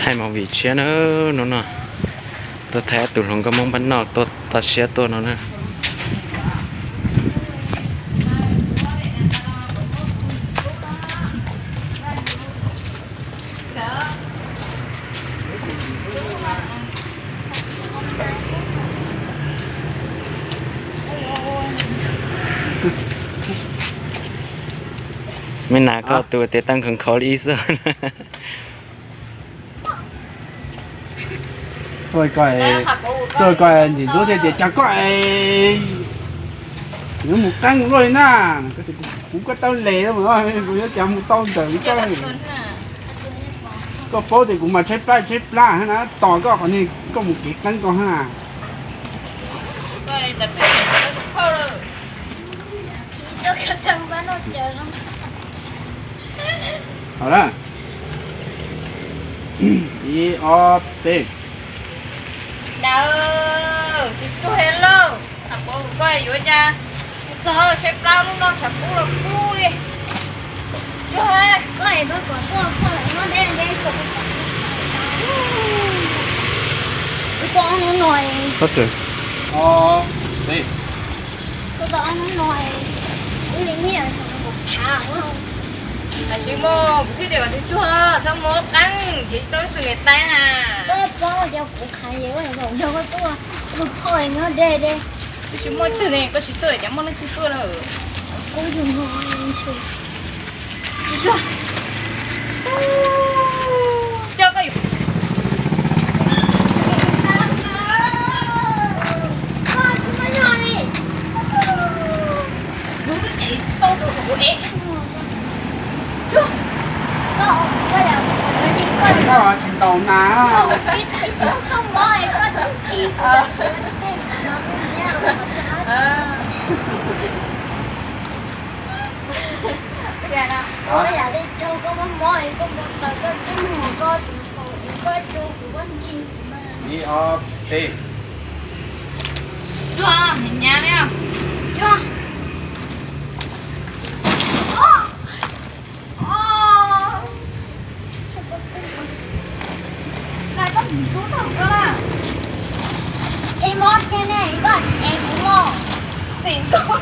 Thaij movie tshiab na, hnub no tuaj thaij tus hluas nkauj Hmoob npaj noj tuaj toj siab tuaj no na. Me nas koj tus tias tag nkhaus nkhaus li ib xwb. Tuaj ko, ntxim ntxub thiab tias cov koj es yuav mus qeeb luaj li na. Kuv koj tau les, kuv yuav cas mus tau ntawm koj. Koj paub tias kuv mas tshaib plab tshaib plab na, tos koj qhov niag koj mus kev qeeb koj na. Hauj na, ib ob peb. Dawb, tsis tsuag lauj, tham pov koj yuav cas, txog tshaib plab lub no tshav kub los kub li. Tsuag, koj es koj kom tuaj koj nyob deb deb kom, koj tus, koj tus ob hnub no wb li nyiaj kuv phav. Tam sim no kuv thiaj tias kom tus tsuag txhob muab qeeb, ces tau ib tug niam tais na. Koj paub tias kuv qhav yev koj zaum nrog koj tuaj, tus phauj nyob deb deb. Twb tsis muaj twg ne, koj tsis tuaj cas muaj leej twg tuaj lawm. Kuv yug no ntshe. Tsuag, coj koj yuav. Koj tsis muaj yog li. Kuv twb ev tsis tau tuaj kom kuv ev. Koj tsis ntaus nas. Ib ob peb. Tsuag, nyav li. Tsuag. Koj ntxub tau koj na. Es mob tsev ne, koj tsis ev kuv los. Txim ntuj.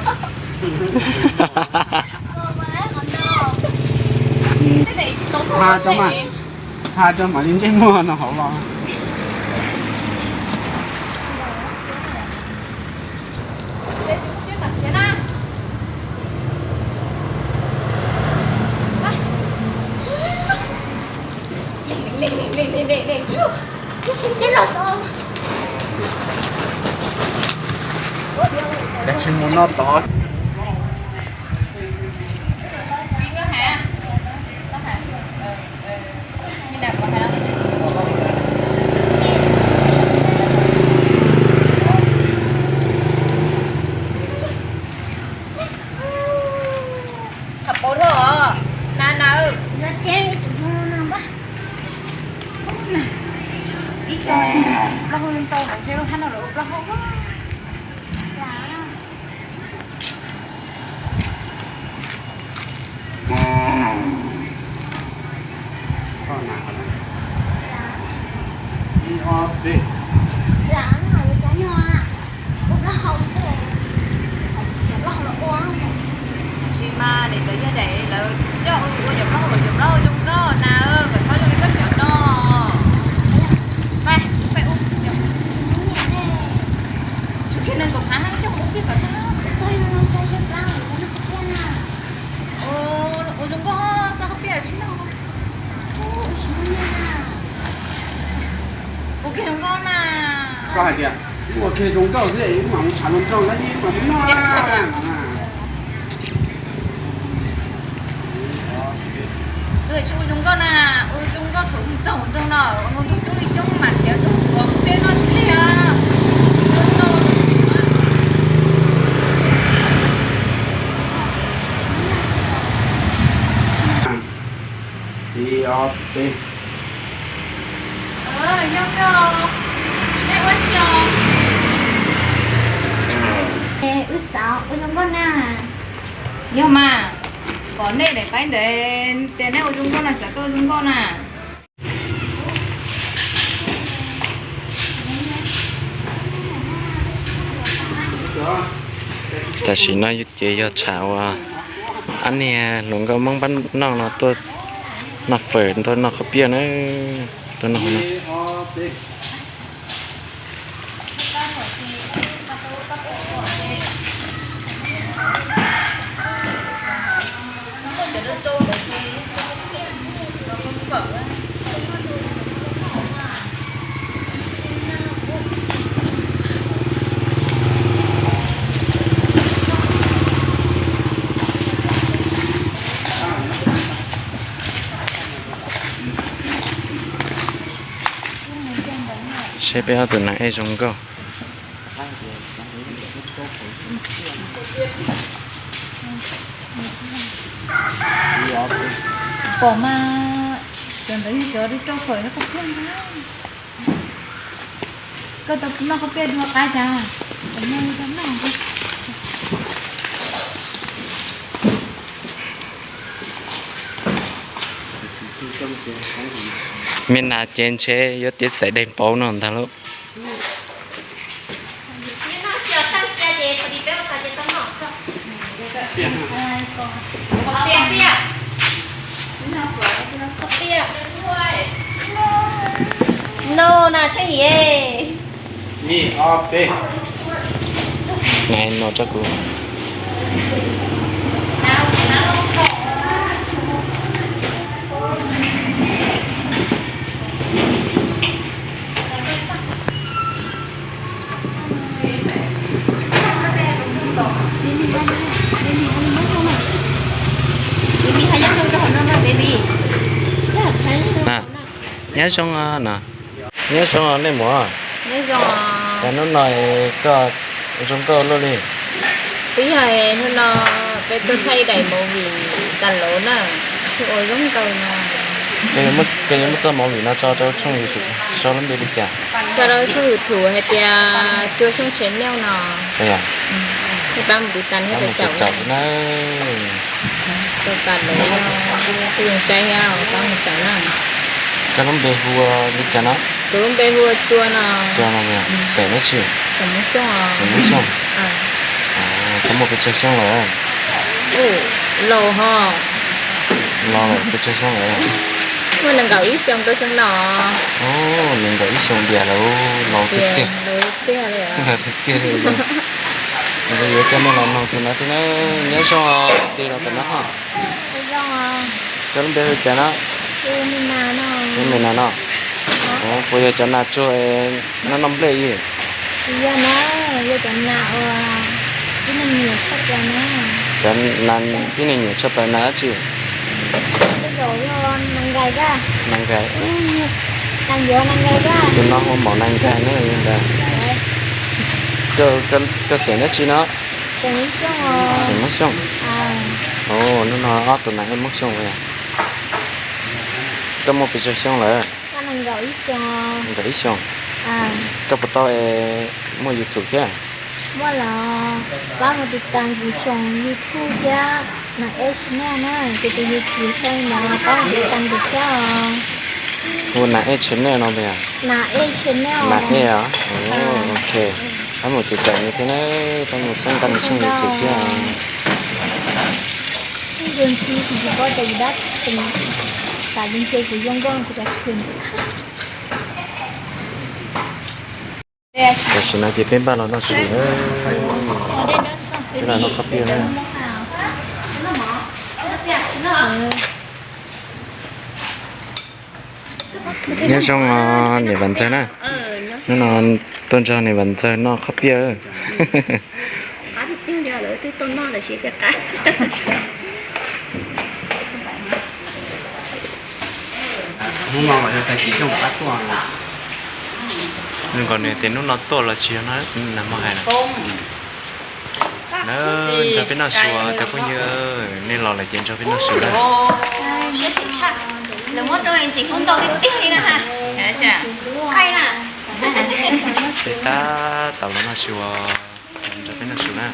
Tha tso mas, tha tso mam li ntsej muag no hauv los. Tsis mus no tod. Tham pov dhau os, nas nas. Ib co plaub hau ntau mas ntshe lub hab no lawv ua plaub hau. Ib ob peb. Tab sis mas niam ntxawm yog daim lawv coj ua cov plaub hau, cov plaub hau zoo nkauj na, kom txhob zoo li koj cov no. Peb, peb ua, tsuas kiag nees nkaum phav coj mus ua kiag kom tag. Ua zoo nkauj, txoj qhaub pias tsis no. Ua kiag zoo nkauj na. Koj hais tias ua kiag zoo nkauj xwb, wb mam mus tham hluas nraug, tab sis wb mam mus noj na. Wb tsis ua zoo nkauj na, ua zoo nkauj thaum txog nroog no, hluas nraug coob li coob mas nrhiav tau tuav peb noj tsis lig os. Ib ob peb. Yog koj, nej ua tsi os? Wb xav ua zoo nkauj na. Yog mas, pom nej daim paib ntawd tias nej ua zoo nkauj na, xav tuaj ua zoo nkauj na. Tam sim no ces yog tsham uas ob niag hluas nkauj Hmoob npab noj no tuaj noj fawm, tuaj noj qhov piaj na, tuaj noj no. Seb peb ob tug neeg ej zoo nkauj. Pom mas cov ntawd yog cov rau fawm no, koj tau noj qhov piaj dua qab cas? Me nas ces ntshe yuav tiav xaiv daig pauv no ntag lauj. No na, tsheej yim. Nai no rau kuv. Nyob zoo no. Nyob zoo nej muam. Cas hnub no koj zoo nkauj luaj li? Twb yog hnub no peb tuaj thaij daim movie tas lauv na, ua zoo nkauj no. Koj yuav muab txoj movie no tso rau tshooj YouTube sau lub npe li cas? Tso rau tshooj YouTube hais tias Cua Xyooj Channel no. Nej pab mus tiv tas thiab caum na. Tau tas lauv, kuv zoo saib thiab pab mus caum na. Koj lub npe hu ua li cas no? Kuv lub npe hu ua Cua no. Cua no, xeem dab tsi? Xeem Hmoob Xyooj. Xeem Hmoob Xyooj. Koj muaj pes tsawg xyoo lawm? Laus ho. Laus lawm, pes tsawg xyoo lawm? Muaj nees nkaum ib xyoo rau xyoo no. Nees nkaum ib xyoo tiag lawm, laus tiag tiag. Laus tiag tiag li. Yuav coj nej los noog tus no thiab na. Nyob zoo, tig los tom no ho. Koj lub npe hu cas no? Lub npe Nas no. Puas yog cov nas tsuag noj noj nplej li? Tsis yog na, yog cov nas uas tib neeg nyiam tshaj plaws na. Cov nas tib neeg nyiam tshaj plaws nas dab tsi? Nas nkais. Nas nkais. Tus no hu maum nas nkais na ntag. Koj xeem dab tsi no? Xeem Hmoob Xyooj. Hnub no ob tug nas ej Hmoob Xyooj. Koj muaj pes tsawg xyoo lawm? Nees nkaum ib xyoo. Koj puas tau muaj YouTube thiab? Muaj los, pab mus tiv tas kuv tshooj YouTube thiab, Nas Ej Channel na, kuv tus YouTube sau no pab mus tiv tas kuv thiab os. Hu Nas Ej Channel no puas yog? Nas Ej Channel. Nas Ej os. Ok. Pab mus tiv tas nws thiab na, pab mus txhawb nqa nws tshooj YouTube thiab os. Ib zaug ntxiv kuv tsis paub tias kuv dab tsi, tam li ntshe kuv zoo nkauj kuv cov khw. Tam sim no ces peb npaj los noj su na. Peb los noj qhov piaj na. Nyob zoo niam Vam Ntxawg na. Hnub no tuaj nrog niam Vam Ntxawg noj qhov piaj. Hnub no los yog tag kis xyoo qab tuaj. Nws kom nws tias hnub no tuaj los tsis yog no, nag hmo hais na. Nrog peb noj su os cov phooj ywg, nej los lawm ces nrog peb noj su na. Lawv muab rau ntxim hlub ntau tiag tiag li na ha. Qaij na. Peb tab tom los noj su os, nrog peb noj su na.